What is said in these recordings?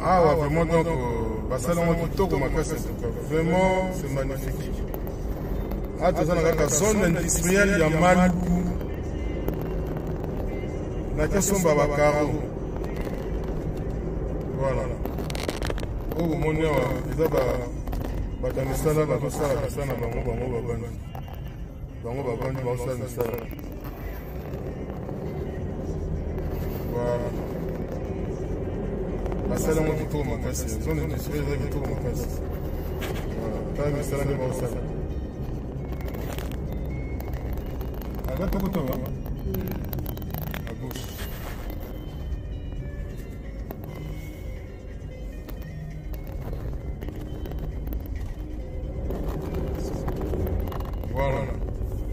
Awa vraiment donc euh, basali yango kitoko makasi en tout cas. Vraiment c'est magnifique. Awa toza na kaka zone industrielle ya Maluku. Nakesomba ba carreaux. Voilà. Oyo bomoni awa eza ba bato ya misala bazosala misala na bango bango babandi bango babandi bazosala misala Voilà. Basali yango kitoko makasi. Zone industrielle eza kitoko makasi. Voilà. Tala misala nde baosala. Aza tokotoka. À gauche. Voilà.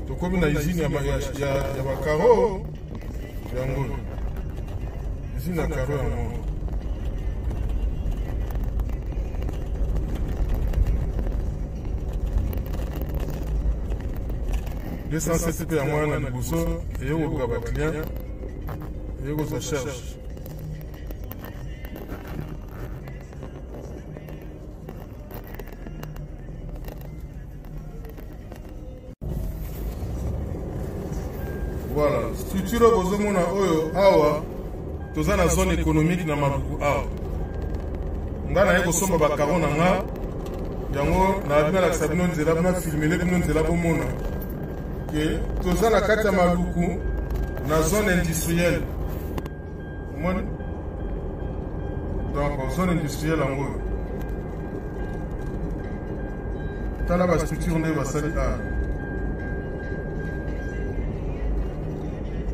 Tokomi na usine ya, ya, ya, ya bakaro yango usine ya karo yango 207 mpe yango wana na liboso eye koluka baclient eye kozwa charge. Voilà, structure oyo bozomona oyo awa toza na zone économique na Maluku awa. Nga naye kosomba bakaro na nga yango nabi nalakisa bino nzela bino filmele bino nzela bomona ke toza na kati ya Maluku na zone industrielle. Omoni? Donc zone industrielle yango oyo. Tala ba structure nde basali awa.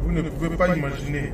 Vous ne pouvez pas imaginer.